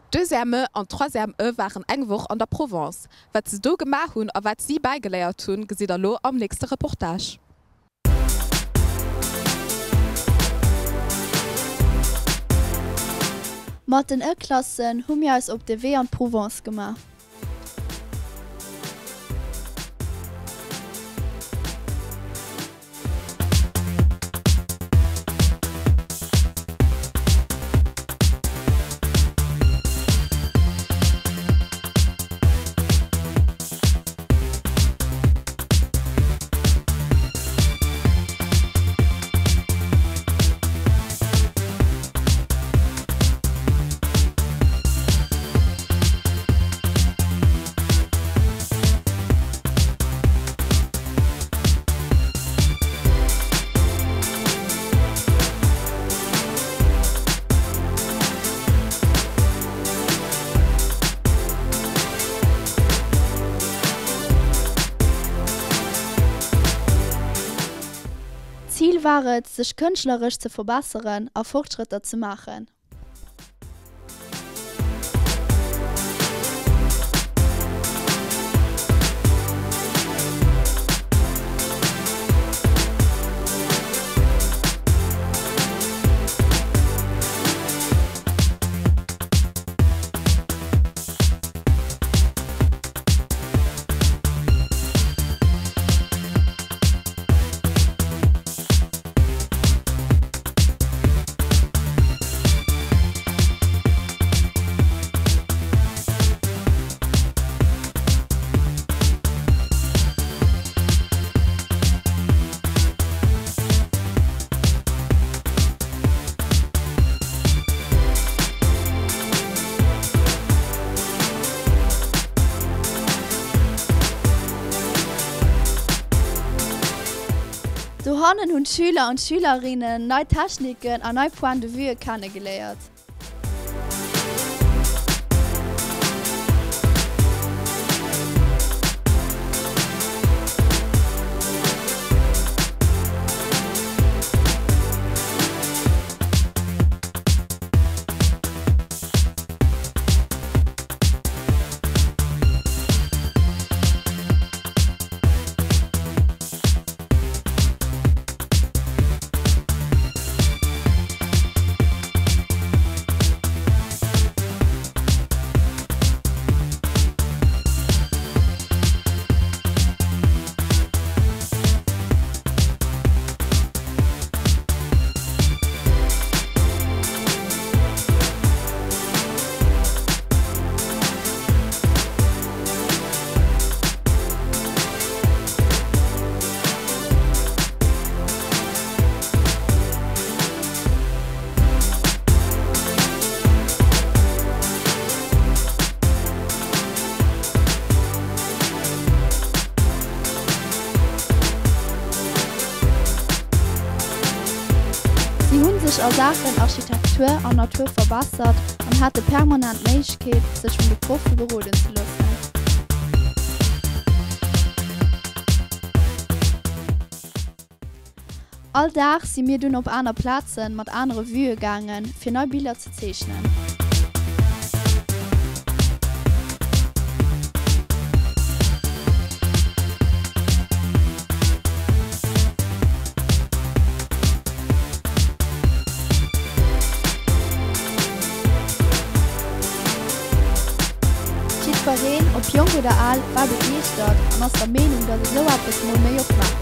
D'Deuxième E an d'Troisième E waren eng Woch an der Provence. Wat se do gemaach hunn a wat si bäigeléiert hunn, gesitt der lo am nächste Reportage. Mat den E-Klassen hu mir eis op de Wee an d'Provence gemaach. D'Zil war et, sech kënschtleresch ze verbesseren a Fortschrëtter ze maachen. Dohannen hunn d'Schüler an d'Schülerinnen nei Techniken an nei Points de vueë kennegeléiert. Si hunn sech a Saachen Architektur an Natur verbessert an hate permanent d'Méiglechkeet, sech vun de Proffe beroden ze loossen. All Dag si mir dunn op aner Plazen mat anere Vueë gaangen, fir nei Biller ze zeechnen. Jiddwereen, ob jonk oder al, war begeeschtert an ass der Meenung, dass esou eppes mol méi oft maache.